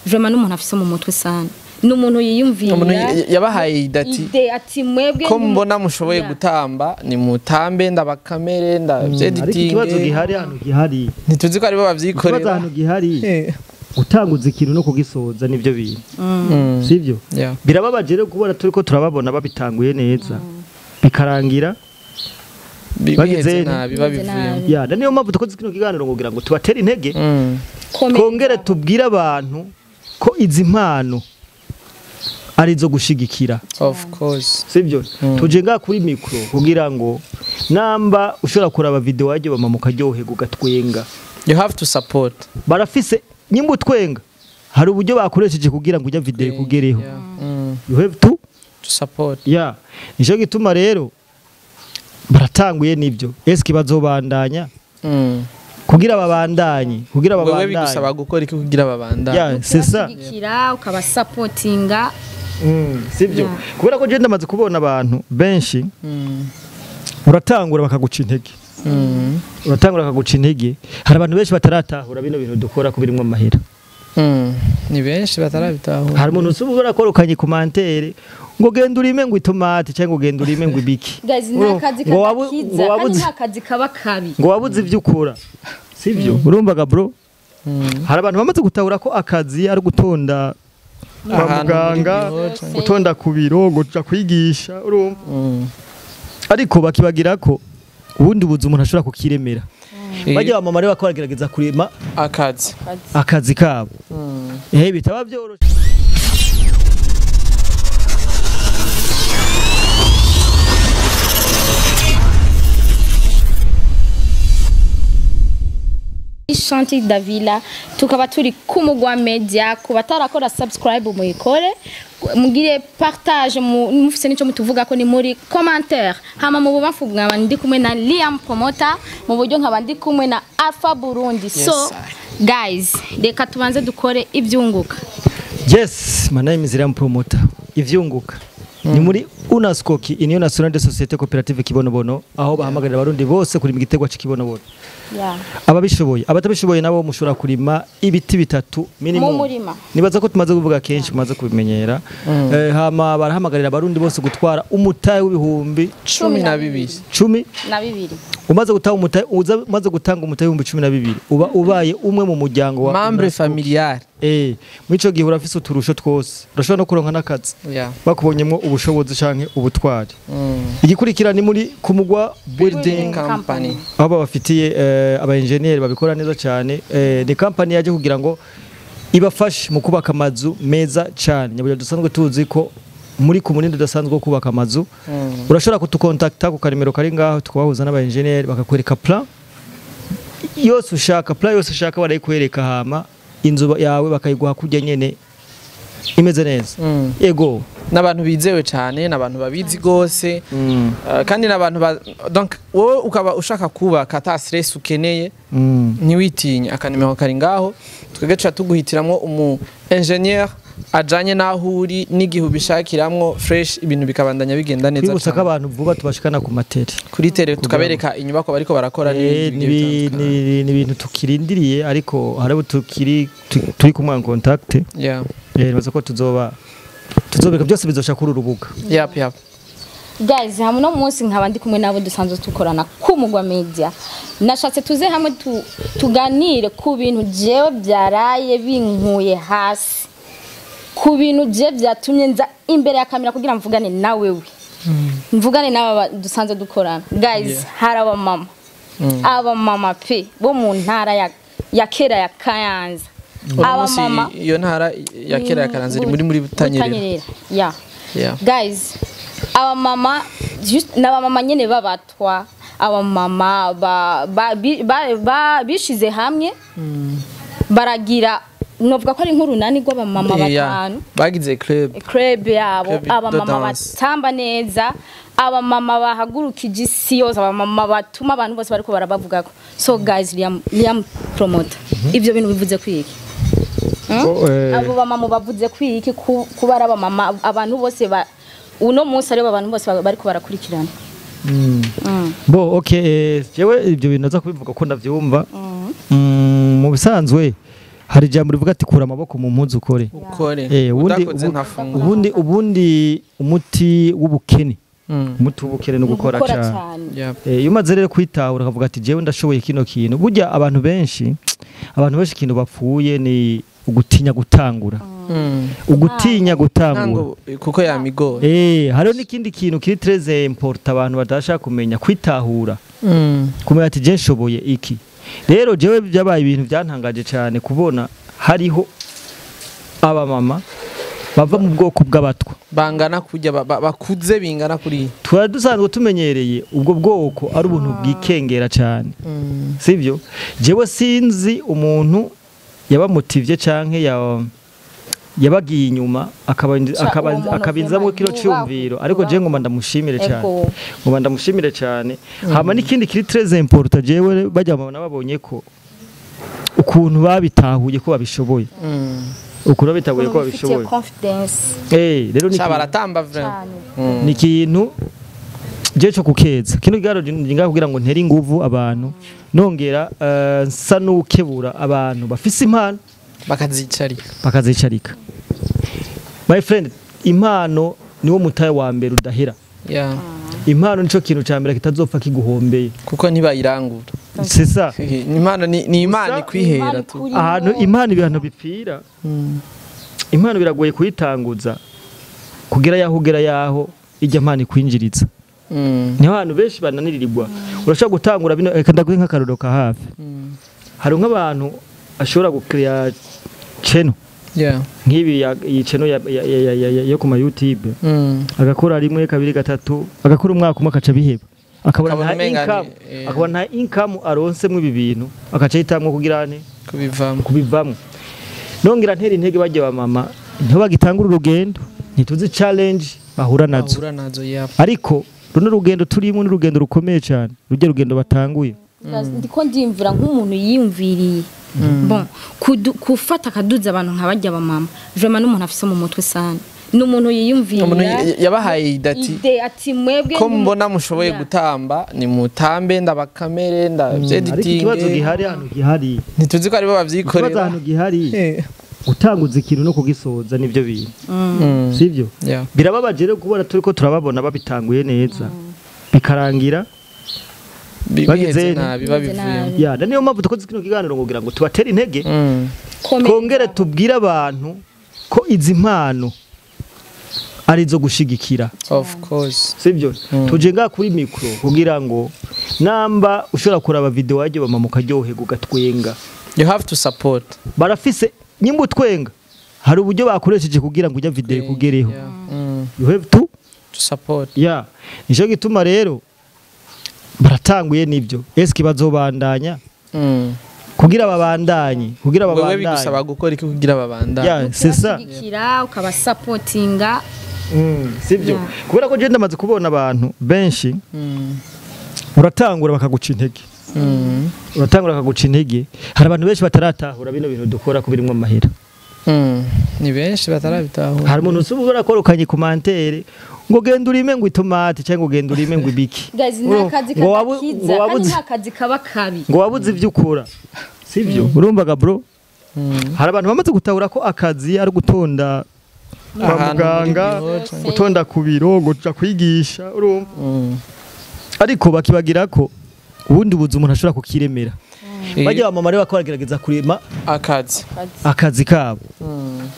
Vraiment n'umuntu afise mu mutwe sana, n'umuntu yiyumvira. Umuntu yabahaye idati idée ati mwebwe ko mbona mushoboye Yeah. gutamba, ni mutambe, ndabakamere, Ariko ndabyeditinge. ikibazo gihari hano gihari, Ntituzi ko aribo ikibazo babyikorera. hano gihari, gutanguza ikintu no kugisoza nivyo bintu, sivyo? Yeah. Birababaje rero kubona turiko turababona babitanguye neza, bikarangira bagize biheze nabi, Biheze babivuyemo. nabi. Ya, na niyo mpamvu dukoze kino kiganiro kugira ngo tubatere intege, Komeza. twongere tubwire abantu ko izi mpano ari izo gushigikira. Of course. Sibyo? Tuje ngaha kuri micro kugira ngo namba ushobora kuraba video wajye bamama ukaryoherwa ugatwenga. You have to support. Barafise nyimba utwenga, hari uburyo bakoresheje kugira ngo ujya video ikugereho. Yeah. You have to To support. Ya, nico gituma rero baratanguye nibyo, eske bazobandanya? Kugira babandanye, kugira Wewe babandanye bigusaba gukora iki kugira babandanye? Ya, c'est ça. Ukabashyigikira, ukabasapotinga. Sibyo? Yeah. Kubera ko je ndamaze kubona abantu benshi, uratangura bakaguca intege, uratangura bakaguca intege. Hari abantu benshi bataratahura bino bintu dukora ko birimwo amahera. Ni benshi batarabitahura. Hari umuntu usubira korokanye commentaire ngo genda urime ngo itomate, cyangwa ngo genda urime ngo ibiki. Guys, nta kazi Ngo kadakiza, ngo kandi wabuze nta kazi kaba kabi. ngo wabuze ibyo ukora, sibyo? Urumvaga bro, hari abantu bamaze gutahura ko akazi ari gutonda kwa Ahantu muri muganga, biro canke- gutonda ku biro, guca kwigisha, urumva? Ariko bakibagira ko ubundi buzi umuntu ashobora kukiremera. Bajya bamama rero bakora, bagerageza kurema Akazi. akazi kabo, bitaba byoroshe. Shanti Davila, tukaba turi ku Mugwa Media. Ku batarakora subscribe, muyikore, mugire partage, mufise nico mutuvuga ko ni muri commentaire. Hama mu bubamfu nkaba ndi kumwe na Liam Promoter, mu buryo nkaba ndi kumwe na Alpha Burundi. So guys, reka tubanze dukore ibyunguka. Yes, my name is Liam Promoter. Ivyunguka ni muri UNASCOKI, Union Nationale des Sociétés Coopératives Kibonobono, aho bahamagarira abarundi bose kurima igiterwa c'ikibonobono, ababishoboye. Abatabishoboye nabo mushobora kurima ibiti bitatu minimum Mu murima. Nibaza ko tumaze kuvuga kenshi, mumaze kubimenyera. Hama barahamagarira abarundi bose gutwara umutahe w'ibihumbi 12. 10 Na bibiri. Umaze gutanga umutahe, umaze gutanga umutahe w'ibihumbi 12, uba ubaye umwe mu muryango wa Membre UNASCOKI. familial. Muri ico gihe urafise uturusho twose, urashobora no kuronka n'akazi bakubonyemwo ubushobozi canke ubutwari. Igikurikira ni muri Kumugwa Building Company. aho babafitiye aba engineer babikora neza cyane. Ni company yaje kugira ngo ibafashe mu kubaka amazu meza cyane. Nyabuja dusanzwe tuzi ko muri ku munindi udasanzwe wo kubaka amazu, urashobora kutukontakta ku karimero kari ngaho, tukabahuza n'aba engineer bakakwereka plan yose ushaka, plan yose ushaka barayikwereka, hama inzu yawe bakayiguha kurya nyene imeze neza. Yego. N'abantu bizewe cyane, n'abantu babizi gose. Kandi n'abantu donc wowe ukaba ushaka kubaka ata stress ukeneye, ntiwitinye, akanimero kari ngaho, twebwe tuca tuguhitiramwo umu engineer ajanye n'aho uri n'igihe ubishakiramwo, fresh, ibintu bikabandanya bigenda neza Twibutsa ko cane. abantu vuba tubashikana ku materi. Kuri tele tukabereka inyubako bariko barakora n'ibindi bigiye bitandukanye. Ni ibintu tukirindiriye, ariko hari abo tukiri turi kumwe en contact. Nibaza ko tuzobereka byose, bizosha kuri uru rubuga. Yep. Guys, hamwe no munsi nkaba ndi kumwe nabo dusanzwe dukorana ku Mugwa Media. Nashatse tuze hamwe tuganire ku bintu jewe byaraye binkuye hasi, ku bintu je byatumye nza imbere ya kamera kugira mvugane na wewe, mvugane n'aba dusanzwe dukorana. Guys, hari abamama, abamama pe bo mu ntara ya kera ya Kayanza. Uno munsi Abamama iyo ntara ya kera ya Karanza iri muri Butanyerera. Butanyerera, yeah. Guys, abamama n'abamama nyene babatwa, abamama ba bishize hamwe baragira, novuga ko ari nk'urunani rw'abamama batanu. Bagize club. Club yabo. Club de Abamama danse. batamba neza, abamama bahagurukije isi yose, abamama batuma abantu bose bariko barabavugako. So guys, Liam Promoter, ivyo bintu bivuze kwiki? Bo, Abo bamama bavuze kwiki kuba ari abamama abantu bose ba uno munsi aribo abantu bose bariko barakurikirana? Bo, okay, jewe ibyo bintu naza kubivuga ko ndavyumva. Mu bisanzwe Hari ijambo rivuga ati kura amaboko mu mpuzu ukore. Ukore. Ubundi udakoze ntafungura. Ubundi umuti w'ubukene, umuti w'ubukene no gukora cyane. Yep. Iyo umaze rero kwitahura ukavuga ati jewe ndashoboye kino kintu, burya abantu benshi ikintu bapfuye ni ugutinya gutangura. Ugutinya gutangura. Ntango kuko yamigoye. Hariho n'ikindi kintu kiri très important abantu badashaka kumenya, kwitahura. Kumenya ati je nshoboye iki. Rero jewe byabaye ibintu byantangaje cyane kubona hariho abamama bava mu bwoko bw'abatwa bangana kujya bakuze bingana kuri twari dusanzwe tumenyereye ubwo bwoko ari ubuntu bwikengera cyane, sibyo? Jewe sinzi umuntu yabamotivye canke yabagiye inyuma akabinzamo kino cyumviro, ariko je ngoma ndamushimire cyane, ngoma ndamushimire cyane. Hama n'ikindi kiri très important, jewe bajya mama nababonye ko ukuntu babitahuye ko babishoboye, ukuntu babitahuye ko babishoboye. Rero ni baratamba vraiment, ni ikintu je cyo kukeza kino garo nginga kugira ngo ntere inguvu abantu, nongera nsa n'ukebura abantu bafise impano bakazicarika. My friend, impano niwo mutaye wa mbere udahera. Impano nico kintu ca mbere kitazopfa kiguhombeye kuko ntibayirangura. C'est ça. Impano ni imana ikwihera tu. Ahantu impano ibihano bipfira. Impano biragoye kuyitanguza kugira yaho ugera yaho ijya mpano ikwinjiriza. Niho abantu benshi bananirirwa. Urashobora gutangura bino, reka ndaguhe nk'akarorero ka hafi. Hari nk'abantu ashobora gukrea channel. Nk'ibi iyi channel yo kuma YouTube. Agakora rimwe kabiri gatatu, agakora umwaka umwe akaca biheba. Akabona nta income, akabona nta income aronse mu ibi bintu, akaca yitamwe kugira ane kubivamo. Nongera ntera intege bajye ba mama, ntiho bagitangura urugendo, ntituzi challenge bahura nazo. Ariko runo rugendo turimo ni urugendo rukomeye cyane, rujye rugendo batanguye. Ndiko ndimvura nk'umuntu yiyumviriye. Bon, kufata akaduza abantu nk'abajya ba mama, vraiment n'umuntu afise mu mutwe sana. N'umuntu yiyumvira yabahaye idati ati mwebwe ko mbona mushoboye gutamba ni mutambe ndabakamere ndabyediting. Ikibazo gihari hano gihari ntituzi ko aribo bavyikorera. Ikibazo hano gihari gutanguza ikintu no kugisoza nivyo bintu, sivyo? Birababaje rero kubona turiko turababona babitanguye neza bikarangira bagize nabi babivuyemo. Ya, niyo mpamvu dukoze kino kiganiro ngo kugira ngo tubatere intege, twongere tubwire abantu ko izi mpano ari zo gushigikira. Of course. Sivyo? Tuje nga kuri micro kugira ngo namba ushobora kuraba video waje bamama ukaryoherwa ugatwenga. You have to support. Barafise nyimba utwenga hari uburyo bakoresheje kugira ngo ujya video kugereho. You have to support. Yeah. Nico gituma rero baratanguye nivyo. Eske bazobandanya? Kugira babandanye, kugira babandanye. Wewe bigusaba gukora iki kugira babandanye? Yeah, c'est ça. Kugira ukabasupportinga. Sivyo. Kubera ko je ndamaze kubona abantu benshi uratangura bakaguca intege. Uratangura bakaguca intege. Hari abantu benshi bataratahura bino bintu dukora ko birimwo amahera. Ni benshi batarabitahura. Hari umuntu usubira korokanye commentaire ngo genda urime ngo itomate cyangwa ngo genda urime ngo ibiki. Guys, nta kazi kadakiza, kandi nta kazi kaba kabi. Ngo wabuze ivyo ukora. Sivyo? Urumvaga bro? Hari abantu bamaze gutahura ko akazi ari gutonda kwa muganga, gutonda ku biro, guca kwigisha, urumva? Ariko bakibagira ko ubundi buzi umuntu ashobora kukiremera. Bajya bamama rero bakoragerageza kurema akazi kabo.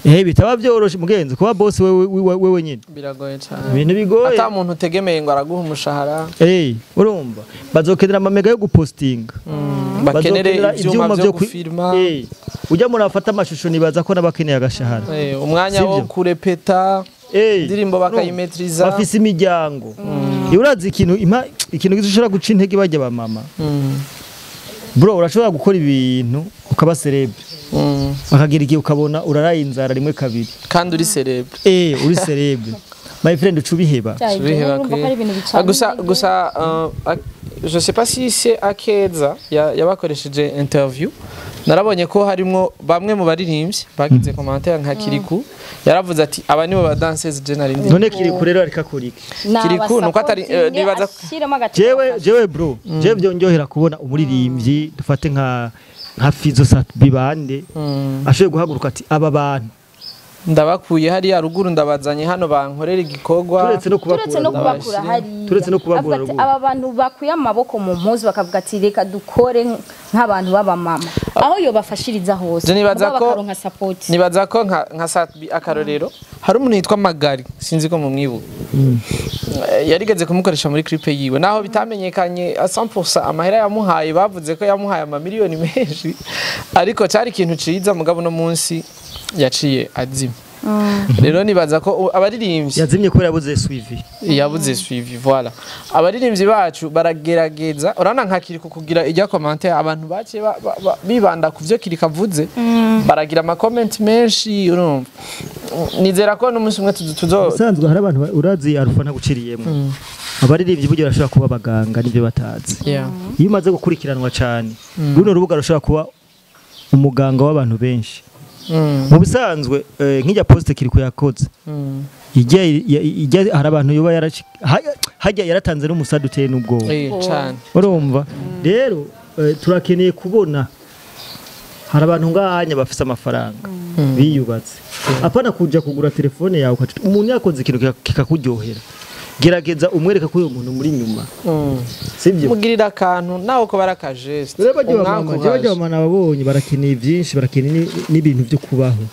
Bitaba byoroshe mugenzi kuba boss wewe nyine. Biragoye cyane. Ibintu bigoye. Ata muntu utegemeye ngo araguha umushahara. Urumva. Bazokenera amamega yo gupostinga. Bakenere ivyuma byo gufilma. Ujya murafata amashusho nibaza ko nabakeneye agashahara. Umwanya wo kurepeta indirimbo bakayimetriza. Bafise imiryango. Urazi ikintu ikintu gishobora guca intege bajya ba mama. Bro, urashobora gukora ibintu ukaba celebre. Bakagira igihe ukabona uraraye inzara rimwe kabiri. Kandi uri celebre. Uri celebre. My friend ucubiheba. Gusa je sais pas si c'est Akeza yabakoresheje interview. Narabonye ko harimo bamwe mu baririmbyi bagize commentaire nka Kiriku yaravuze ati aba nibo ba dancers je narindi. None Kiriku rero arika kuriki. Kiriku nuko atari nibaza jewe bro, jewe byonjohera kubona umuririmbyi dufate nka nka Fizo Bibande ashoboye guhaguruka ati aba bantu ndabakuye hariya ruguru ndabazanye hano bankorera igikorwa, turetse no kubakura hariya, turetse no kubakura ruguru, aba bantu bakuye amaboko mu mpuzu bakavuga ati reka dukore nk'abantu b'abamama, aho yo bafashiriza hose bakaronka support. Nibaza ko nka Satbi akarorero hari umuntu yitwa Magari, sinzi ko mumwibuka, yarigeze kumukoresha muri clip yiwe, naho bitamenyekanye 100% amahera yamuhaye, bavuze ko yamuhaye amamiliyoni menshi, ariko cyari ikintu ciza mugabo no munsi yaciye azima. Rero nibaza ko abaririmbyi yazimye kubera yabuze suivi, yabuze suivi voilà. Abaririmbyi bacu baragerageza, urabona nka Kiriko kugira ijya commentaire, abantu baciye bibanda ku byo Kiriko avuze, baragira ama comment menshi, urumva. Nizera ko n'umunsi umwe tuzo usanzwe hari abantu urazi Alpha ntaguciriyemo, abaririmbyi buryo barashobora kuba abaganga nibyo batazi. Iyo umaze gukurikiranwa cyane runo rubuga rushobora kuba umuganga w'abantu benshi. Mu bisanzwe nk'ijya poste Kiriko yakoze, ijya hari abantu yoba hajya yaratanze n'umusadu uteye n'ubwoba cyane, urumva. Rero turakeneye kubona hari abantu ngahanya bafise amafaranga biyubatse, apana kuja kugura telefone yawe umuntu yakoze ikintu kikakuryohera, gerageza umwereka ko uyo muntu muri nyuma, sibyo, mugirira akantu nawe ko barakajeste. Umwaka mama nababonye barakeneye byinshi, barakeneye n'ibintu byo kubaho,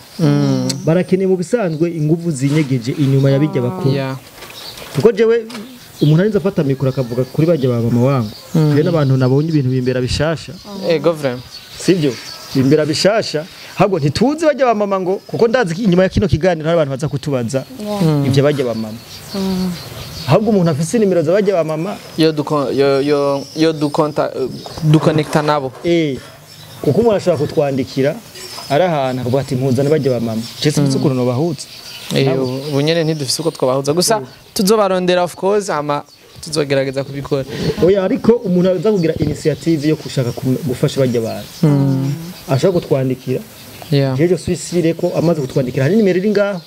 barakeneye mu bisanzwe inguvu zinyegeje inyuma yabijya bakuru, kuko jewe umuntu arinze afata mikoro akavuga kuri bajya ba mama wangu, je n'abantu nabonye ibintu bimbera bishasha, ego vraiment, sibyo, bimbera bishasha. Ahubwo ntituzi bajya ba mama ngo kuko ndazi inyuma ya kino kiganiro hari abantu baza kutubaza ibyo bajya ba mama. Ahubwo umuntu afise nimero za bajya ba mama yo yo dukonekta nabo, kuko umuntu ashobora kutwandikira ari ahantu akavuga ati mpuzane bajya ba mama, je sinzi ukuntu nobahutse. Ubu nyene ntidufise uko twabahuza, gusa tuzobarondera of course, ama tuzogerageza kubikora. Oya, ariko umuntu aza kugira initiative yo gushaka gufasha bajya abantu, ashobora kutwandikira. Jeje suis ko amaze kutwandikira hari nimero iri ngaho,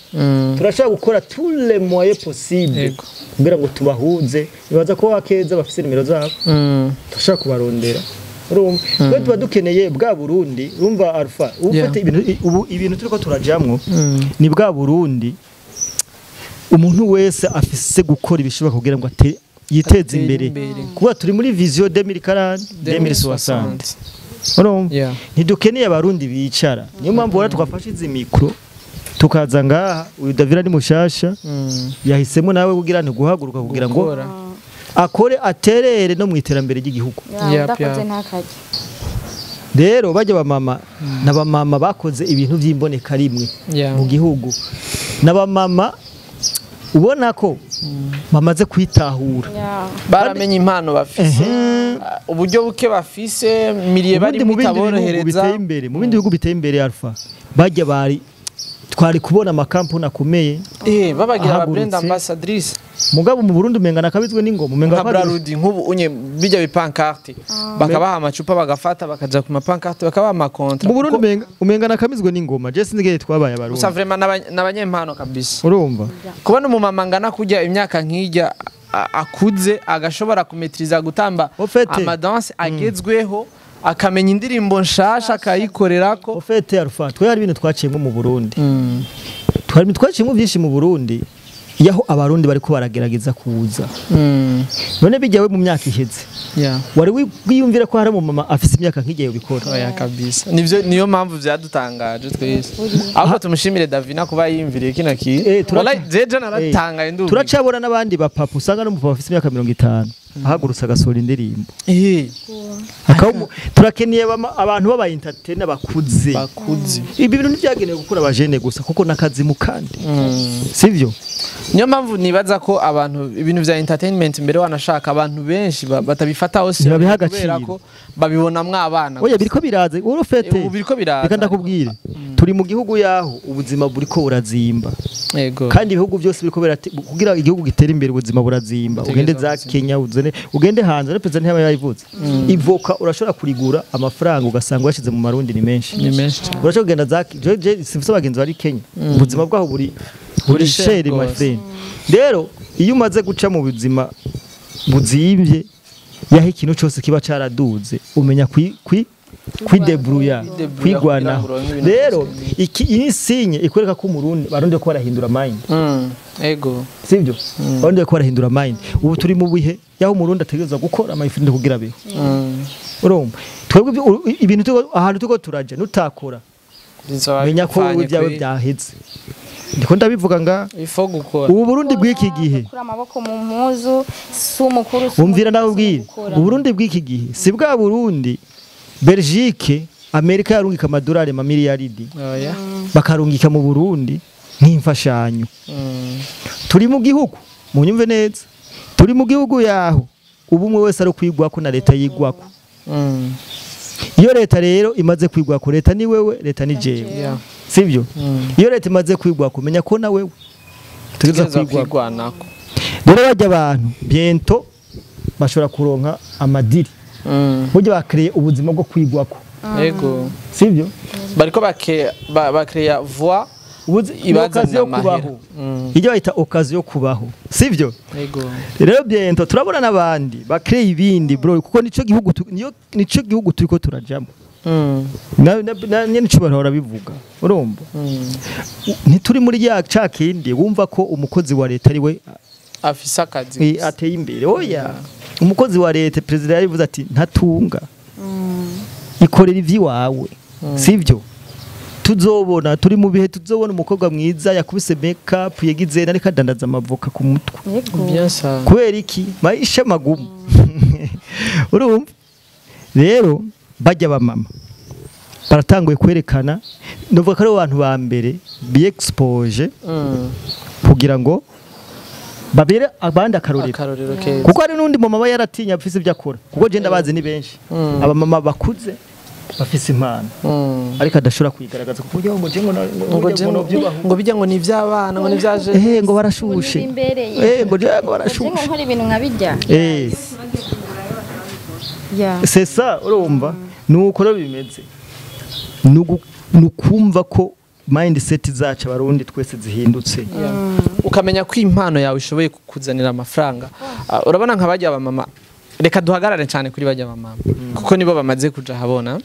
turashaka gukora tous les moyens possibles kugira ngo tubahuze. Nibaza ko wakeza bafise nimero zabo, turashaka kubarondera. Urumva twe tuba dukeneye bwa Burundi, urumva Alpha ufite ibintu ubu ibintu turiko turajamwo ni bwa Burundi umuntu wese afise gukora ibishoboka kugira ngo yiteze imbere, kuba turi muri vision 2040 2060. Urumva ntidukeneye abarundi bicara, niyo mpamvu wara twafashe izi mikro tukaza ngaha. Uyu Davira ni mushasha, yahisemo nawe kugira nti guhaguruka kugira ngo akore aterere no mu iterambere ry'igihugu. Rero bajya ba mama n'abamama bakoze ibintu by'imboneka rimwe mu gihugu, n'abamama ubona ko bamaze kwitahura, baramenye impano bafise, uburyo buke bafise, miliye bari mutaborohereza. Mu bindi bihugu biteye imbere Alpha bajya bari twari kubona amakampuni akomeye, babagira aba brand ambassadrice. Mugabo mu Burundi umenga nakabizwe n'ingoma, umenga nka Brarudi nk'ubu unye bijya bipancarte bakabaha amacupa bagafata bakaja ku mapancarte bakabaha amakontra. Mu Burundi umenga nakamizwe n'ingoma, je sinzi twabaye abarundi. Gusa vraiment n'abanyempano kabisa. Urumva kubona umumama ngana kujya imyaka nk'ijya akuze agashobora kumetriza gutamba amadanse agezweho, akamenya indirimbo nshasha akayikorerako. Ofete Alpha twe hari ibintu twaciyemo mu Burundi, twari twaciyemo byinshi mu Burundi yaho abarundi bariko baragerageza kuza. None bijyawe mu myaka iheze wari wiyumvira ko hari umumama afise imyaka nk'igiye ubikora? Oya kabisa, nivyo niyo mpamvu vyadutangaje twese. Ahubwo tumushimire Davina kuba yiyumviriye kino kintu. Wallahi jeje naratangaye ndumva. Turacabona n'abandi bapapa usanga n'umupapa afise imyaka 50 ahagurutse agasohora indirimbo. Turakeneye abantu baba entertainer bakuze. Ibi bintu ntibyagenewe gukora abajene gusa kuko nakazi mu kandi. Sivyo? Niyo mpamvu nibaza ko abantu ibintu vya entertainment mbere wanashaka abantu benshi batabifata hose kubera ko babibonamwo abana. Oya biriko biraze urufete. Ubu biriko biraze. Reka ndakubwire. Turi mu gihugu yaho ubuzima buriko burazimba. Yego. Kandi ibihugu byose biriko kugira igihugu gitera imbere ubuzima burazimba. Ugende za Kenya uzene ugende hanze ne president ntiyaba yayivuze. Ivoka urashobora kurigura amafaranga ugasanga washize mu marundi ni menshi. Ni menshi cyane. Urashobora kugenda za je simfise abagenzi bari Kenya. Ubuzima bwaho buri sheri my friend. Rero iyo umaze guca mu buzima buzimvye yaho ikintu cyose kiba caraduze umenya Kwidebruya, Kwidebruya kwigwanaho. kugira ngo uronke ibintu Rero byose. Iki iyi sinye ikwereka ko umurundi barundi ko barahindura mind. Ego. Sibyo, barundi ko barahindura mind. Ubu turi mu bihe yaho umurundi ategerezwa gukora, my friend, kugira abeho. Urumva twebwe ibintu ahantu turiko turaja, nutakora, Bizoba menya ko wowe bipfanye ibyawe byaheze. Ndiko ndabivuga nga Ifo gukora. Ubu Burundi bw'iki gihe, Gukura amaboko mu mpuzu, si umukuru, si umvira, umuto, nawe si ubwire, ugukora. Uburundi bw'iki gihe si bwa Burundi Belgique, Amerika yarungika amadolari amamiliyaridi, Oya. bakarungika mu Burundi nk'imfashanyo. Turi mu gihugu, munyumve neza, turi mu gihugu yaho ubumwe wese ari kwigwako na leta yigwako. Iyo leta rero imaze kwigwako, leta ni wewe, leta ni jewe. Sibyo? Iyo leta imaze kwigwako, menya ko na wewe utegerezwa Tugereza kwigwako. kwigwanako. Rero bajya abantu bientôt bashobora kuronka amadiri, burya bakreye ubuzima bwo kwigwako. Ego. Sibyo? Bariko bakreya voix ibazanira Occasion yo amahera. kubaho. Ijya bayita occasion yo kubaho, sibyo? Ego. Rero bientôt turabona n'abandi bakreye ibindi, bro, kuko nico gihugu nico gihugu turiko turajamo. Na nyene ico bahora bivuga, urumva, ntituri muri ya ca kindi wumva ko umukozi wa leta ari we Afise akazi. Ateye imbere. Oya, umukozi wa leta, perezida yarivuze ati ntatunga, ikorera ivy'iwawe, sivyo? Tuzobona, turi mu bihe tuzobona umukobwa mwiza yakubise make up, yagize ariko adandaza amavoka ku mutwe. Yego. Bien ça. Kubera iki? Maisha magumu. Urumva rero bajya bamama baratanguye kwerekana, nuvuga ko ari abantu ba mbere biexpose kugira ngo babere abandi akarorero. Akarorero keza. Kuko hari n'undi mama aba yaratinya afise ibyo akora, kuko je ndabazi ni benshi, abamama bakuze bafise impano, ariko adashobora kuyigaragaza kuko ngo je ngo Ngo je ngo bijya ngo ni ivy'abana, ngo ni ivyaje. Ngo barashushe. Ngo nibimbereye. Ngo je ngo Ngo barashushe. nkora ibintu nka bijya. Yeah. C'est ça, urumva nuko rero bimeze. Nukumva ko mindset zacu abarundi twese zihindutse. Ukamenya ko impano yawe ishoboye kukuzanira amafaranga. Ah, urabona nka bajya abamama, reka duhagarare cyane kuri bajya abamama kuko nibo bamaze kuja habona.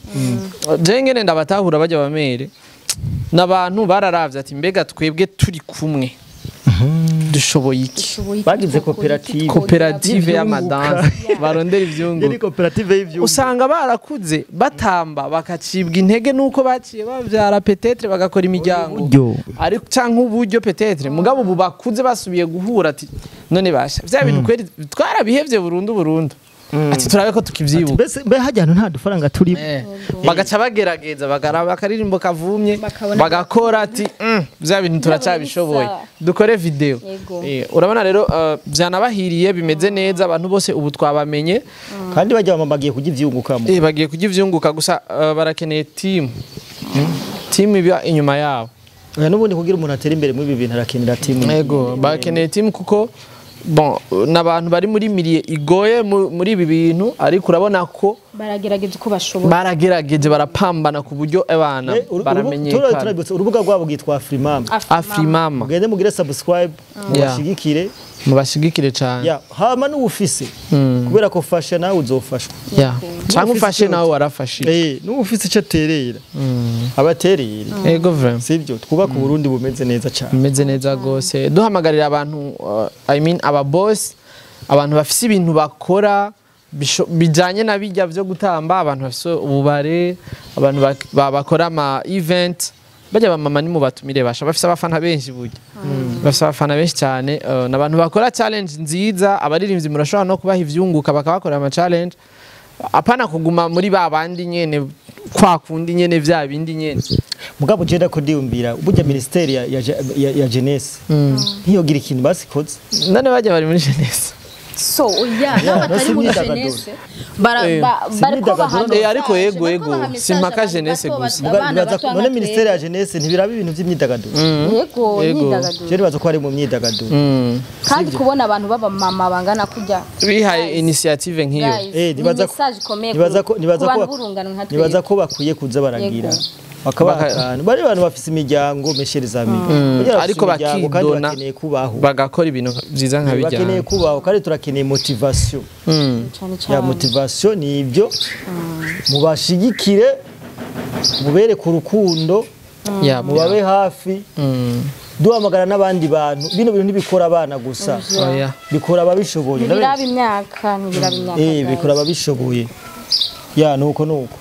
Je ngene ndabatahura, bajya bamere n'abantu bararavye ati mbega twebwe turi kumwe dushoboye iki? Bagize koperative. Koperative y'amadanse, barondera ivyungu. Yari koperative y'ivyungu. Usanga barakuze batamba, bakacibwa intege nuko baciye bavyara, peut-être bagakora imiryango. Uburyo. Ariko canke uburyo, peut-être, mugabo ubu bakuze basubiye guhura ati none basha vya bintu kweri twarabihevye burundu burundu, ati turabe ko tukivyibuka. Mbese mbe hajya ahantu nta dufaranga turimo. Bagaca bagerageza bagaraba akaririmbo kavumye, Bakabona- bagakora ati vya bintu turacyabishoboye, Sawa. dukore video." Yego. Urabona rero, vyanabahiriye, bimeze neza, abantu bose ubu twabamenye. Kandi bajya bamama bagiye kurya ivyungukamo. Bagiye kurya ivyunguka gusa, barakeneye team iba inyuma yabo. Oya, n'ubundi kugira umuntu atere imbere muri ibi bintu arakenera team. Yego, bakeneye team kuko bon, n'abantu bari muri milieu igoye muri ibi bintu, ariko urabona ko Baragerageza uko bashoboye. Baragerageje, barapambana ku buryo abana baramenyekana. Turabibutsa urubuga rwabo rwitwa Afrimama. Afrimama. Mugende mugire subscribe, mubashigikire. Mubashigikire cyane. Ya hama n'uwufise, kubera ko fasha nawe uzofashwa. Cyangwa ufashe nawe warafashije. N'uwufise icyo aterera abaterera. Yego, vraiment. Sibyo? Twubaka Uburundi bumeze neza cyane. Bimeze neza gose. Duhamagarira abantu, I mean aba boss, abantu bafise ibintu bakora bijanye na bijya vyo gutamba, abantu bafise ububare, abantu bakora ama event, bajya bamama ni mubatumire basha bafise abafana benshi, burya bafise abafana benshi cyane, n'abantu bakora challenge nziza. Abaririmbyi murashobora no kubaha ivyunguka bakabakorera ama challenge, apana kuguma muri ba bandi nyene, kwa kundi nyene, vya bindi nyene. Mugabo je ndako ndiyumvira burya ministeri ya jeunesse ntiyogira ikintu basikoze. None bajya bari muri jeunesse. So oya, nabo batari muri imyidagaduro. jeunesse bara bariko imyidagaduro. baha Ariko message, yego, bariko yego. baha message Si mpaka abantu jeunesse bato, gusa. abana Nibaza bato none nka ministeri ya twebwe. jeunesse ntibiraba ibintu by'imyidagaduro? Yego, Yego. imyidagaduro. Je nibaza ko ari mu myidagaduro. Kandi kubona abantu baba mama bangana kujya Bihaye initiative nk'iyo. Guys, ni message ikomeye nibaza ko nibaza ku ko bantu b'urungano nka nibaza twebwe. ko bakwiye kuza baragira Yego. bakabaha akantu, bari abantu bafise imiryango, mes chers amis. Burya bafise Ariko imiryango kandi bakidona, bakeneye kubaho. Bagakora ibintu byiza nka Bakeneye bijyana. kubaho kandi turakeneye motivation. Cyane Ya cyane. motivation ni ibyo. Mubashigikire, mubereke urukundo, mubabe hafi. Duhamagara n'abandi bantu, bino bintu ntibikora abana gusa, Oya. bikora ababishoboye. Ntibiraba imyaka, ntibiraba imyaka, guys. Bikora ababishoboye. Ya, nuko nuko.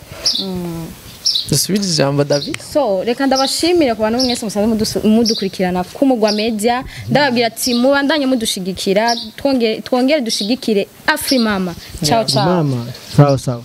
Dusubize ijambo David. So reka ndabashimire ku bantu mwese musanzwe mudukurikirana ku Mugwa Media. Ndababwira ati mubandanye mudushigikira, twongere dushigikire Afrimama. Ciao ciao. Mama, sawa sawa.